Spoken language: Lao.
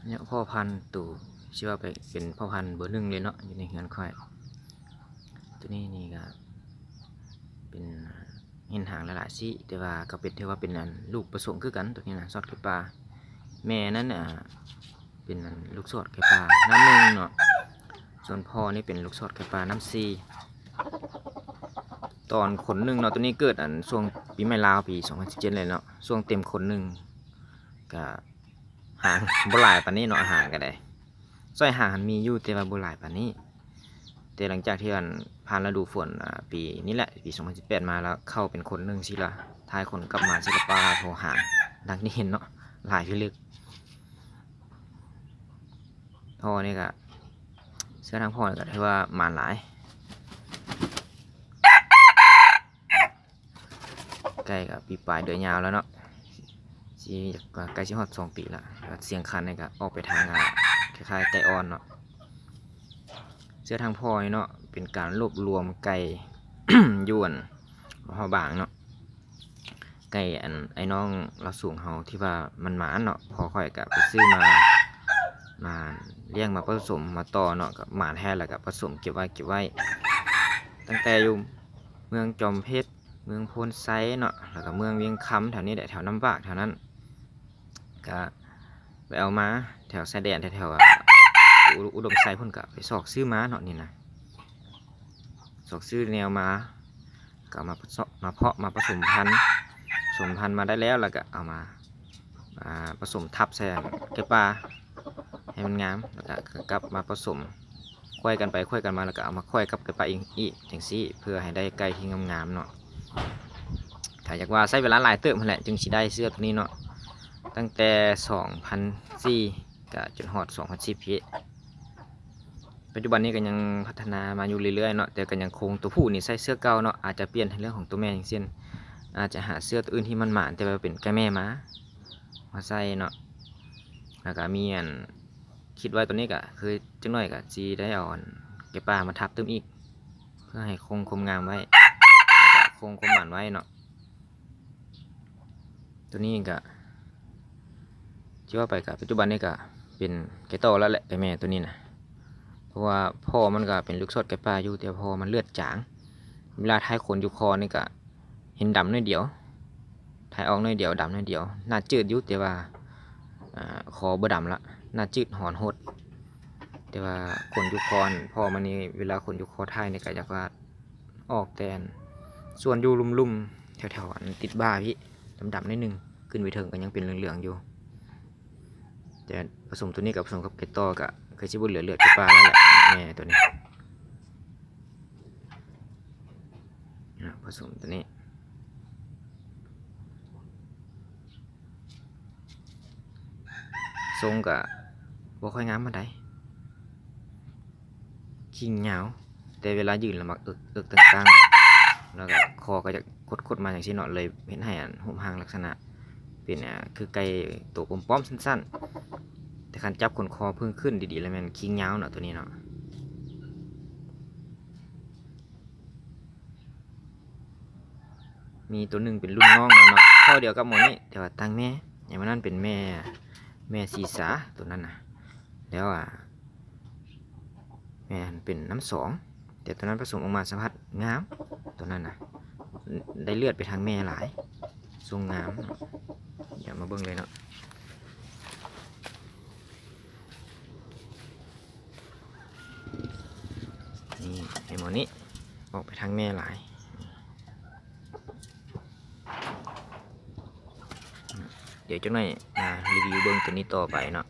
ເນາະ ພໍ່ພັນໂຕ ຊິວ່າໄປເປັນພໍ່ພັນເບີໜຶ່ງເລີຍເນາະ ຢູ່ໃນເຮືອນຂ້ອຍ. ໂຕນີ້ນີ້ກະເປັນເຫັນຫາງຫຼາຍໆສີ ແຕ່ວ່າກໍເປັນ ຖືວ່າເປັນອັນລູກປະສົມຄືກັນ ໂຕນີ້ນະ ຊອດໄກ່ປ່າ. ແມ່ນັ້ນ ອ່າ ເປັນອັນລູກຊອດໄກ່ປ່ານ້ຳໜຶ່ງເນາະ ສ່ວນພໍ່ນີ້ເປັນລູກຊອດໄກ່ປ່ານ້ຳສີ່. ຕອນຂົນໜຶ່ງເນາະ ໂຕນີ້ເກີດອັນຊ່ວງປີໃໝ່ລາວປີສອງພັນສິບເຈັດເລີຍເນາະ ຊ່ວງເຕັມຂົນໜຶ່ງ ກະ ຫາງບໍ່ຫຼາຍປານນີ້ເນາະ ຫາງກໍໄດ້ ສອຍຫາງຫັ້ນມີຢູ່ ແຕ່ວ່າບໍ່ຫຼາຍປານນີ້. ແຕ່ຫຼັງຈາກທີ່ອັນຜ່ານລະດູຝົນ ອ່າ ປີນີ້ແຫຼະ ປີສອງພັນສິບແປດມາ ແລ້ວເຂົ້າເປັນຂົນໜຶ່ງຊີ້ລະ ທ້າຍຂົນກັບມາຊີ້ລະ ປາໂທ ຫາງດັ່ງທີ່ເຫັນເນາະ ຫຼາຍພິລຶກ. ພໍ່ນີ້ກະ ເຊື້ອທາງພໍ່ນີ້ກະຖືວ່າໝານຫຼາຍ. ໄກ່ກໍປີປາຍເດືອນຍາວແລ້ວເນາະ ຊິ ກໍໃກ້ຊິຮອດສອງປີລະ. ສຽງຄັນນີ້ກໍອອກໄປທາງ ອ່າ ຄ້າຍໆໄກ່ອ່ອນເນາະ. ເຊື້ອທາງພໍ່ນີ້ເນາະ ເປັນການລວບລວມໄກ່ ຢູ່ອັນ ເຮົາບາງເນາະ ໄກ່ອັນ ໄອ້ນ້ອງລາວສູງເຮົາທີ່ວ່າມັນໝານເນາະ ພໍ່ຂ້ອຍກໍໄປຊື້ມາ ມາລ້ຽງມາປະສົມມາຕໍ່ເນາະ ກໍໝານແທ້ ແລ້ວກໍປະສົມເກັບໄວ້ ເກັບໄວ້ຕັ້ງແຕ່ຢູ່ເມືອງຈອມເພັດ ເມືອງໂພນໄຊເນາະ ແລ້ວກໍເມືອງວຽງຄຳ ແຖວນີ້ແຫຼະ ແຖວນ້ຳວາກແຖວນັ້ນ ກະໄປເອົາມາແຖວຊາຍແດນ ແຖວໆ ອາ ອຸ ອຸດົມໄຊພຸ້ນ ກະໄປຊອກຊື້ມາເນາະ ນີ້ນະ ຊອກຊື້ແນວມາ ກະເອົາມາປະເຊາະ ມາເພາະ ມາປະສົມພັນ ປະສົມພັນມາໄດ້ແລ້ວ ແລ້ວກະເອົາມາ ອ່າ ປະສົມທັບໃສ່ອັນໄກ່ປ່າໃຫ້ມັນງາມ ແລ້ວກະ ກະກັບມາປະສົມ ໄຂວ້ກັນໄປໄຂວ້ກັນມາ ແລ້ວກະເອົາມາໄຂວ້ກັບໄກ່ປ່າອີກ ອີກຈັ່ງຊີ້ ເພື່ອໃຫ້ໄດ້ໄກ່ທີ່ງາມໆເນາະ. ຖ້າຢາກວ່າໃຊ້ເວລາຫຼາຍເຕີບຫັ້ນແຫຼະ ຈຶ່ງຊິໄດ້ເສື້ອໂຕນີ້ເນາະ ຕັ້ງແຕ່ສອງພັນສີ່ ກະຈົນຮອດສອງພັນສິບພີ້. ປັດຈຸບັນນີ້ກໍຍັງພັດທະນາມາຢູ່ເລື້ອຍໆເນາະ ແຕ່ກໍຍັງຄົງ ໂຕຜູ້ນີ້ໃສ່ເສື້ອເກົ່າເນາະ ອາດຈະປ່ຽນໃນເລື່ອງຂອງໂຕແມ່ ຢ່າງເຊັ່ນ ອາດຈະຫາເສື້ອໂຕອື່ນທີ່ມັນໝານ ແຕ່ວ່າເປັນໄກ່ແມ່ມາ ມາໃສ່ເນາະ. ແລ້ວກໍມີອັນ ຄິດໄວ້ຕອນນີ້ກໍຄືຈັກໜ້ອຍກໍຊິໄດ້ເອົາອັນໄກ່ປ່າມາທັບຕື່ມອີກ ເພື່ອໃຫ້ຄົງຄວາມງາມໄວ້ ແລ້ວກໍຄົງຄວາມໝານໄວ້ເນາະ. ໂຕນີ້ກໍ ຊິວ່າໄປກໍ ປັດຈຸບັນນີ້ກໍເປັນໄກ່ຕໍ່ແລ້ວແຫຼະ ໄກ່ແມ່ໂຕນີ້ນະ ເພາະວ່າພໍ່ມັນກໍເປັນລູກຊອດໄກ່ປ່າຢູ່ ແຕ່ພໍ່ມັນເລືອດຈາງ ເວລາຖ່າຍຂົນຢູ່ຄໍນີ້ກໍເຫັນດຳໜ້ອຍດຽວ ຖ່າຍອອກໜ້ອຍດຽວ ດຳໜ້ອຍດຽວ ໜ້າຈືດຢູ່ ແຕ່ວ່າ ອ່າ ຄໍບໍ່ດຳລະ ໜ້າຈືດ ຫອນ ຫົດ. ແຕ່ວ່າຂົນຢູ່ຄໍ ພໍ່ມັນນີ້ ເວລາຂົນຢູ່ຄໍທ້າຍນີ້ກໍຢາກວ່າ ອອກແຕ່ອັນ ສ່ວນຢູ່ລຸ່ມໆ ແຖວໆ ອັນຕິດບ່າພີ້ ດຳໆໜ້ອຍໜຶ່ງ ຂຶ້ນໄປເທິງກໍຍັງເປັນເຫຼືອງໆຢູ່. ແຕ່ປະສົມໂຕນີ້ກັບປະສົມກັບໄກ່ຕໍ່ກໍຄືຊິບໍ່ເຫຼືອເລືອດໄກ່ປ່າແລ້ວແຫຼະ ແມ່ໂຕນີ້ນະ ປະສົມໂຕນີ້. ຊົງກະບໍ່ຄ່ອຍງາມປານໃດ ຄີງຍາວ ແຕ່ເວລາຢືນລະມັກເອິກໆ ຕັ້ງໆ ແລ້ວກະຄໍກໍຈະຄົດໆມາຈັ່ງຊີ້ເນາະ ເລີຍເຮັດໃຫ້ອັນຮູບຮ່າງລັກສະນະເປັນ ອ່າ ຄືໄກ່ໂຕປ້ອມໆ ສັ້ນໆ ແຕ່ຄັນຈັບຂົນຄໍເພິ່ງຂຶ້ນດີໆ ລະແມ່ນຄີງຍາວເນາະ ໂຕນີ້ເນາະ. ມີໂຕໜຶ່ງເປັນລຸ້ນນ້ອງມັນເນາະ ພໍ່ດຽວກັບໝໍນີ້ ແຕ່ວ່າຕ່າງແມ່ ແມ່ນັ້ນເປັນແມ່ ແມ່ສີສາ ໂຕນັ້ນນະ ແລ້ວ ອ່າ ແມ່ຫັ້ນເປັນນ້ຳສອງ ແຕ່ໂຕນັ້ນປະສົມອອກມາສະພັດງາມ ໂຕນັ້ນນະ ໄດ້ເລືອດໄປທາງແມ່ຫຼາຍ ຊົງງາມ. ດຽວມາເບິ່ງເລີຍເນາະ. ນີ້ ໃຫ້ໝໍນີ້ອອກໄປທາງແມ່ຫຼາຍ. ດຽວຈັກໜ້ອຍມາຣີວິວເບິ່ງໂຕນີ້ຕໍ່ໄປເນາະ.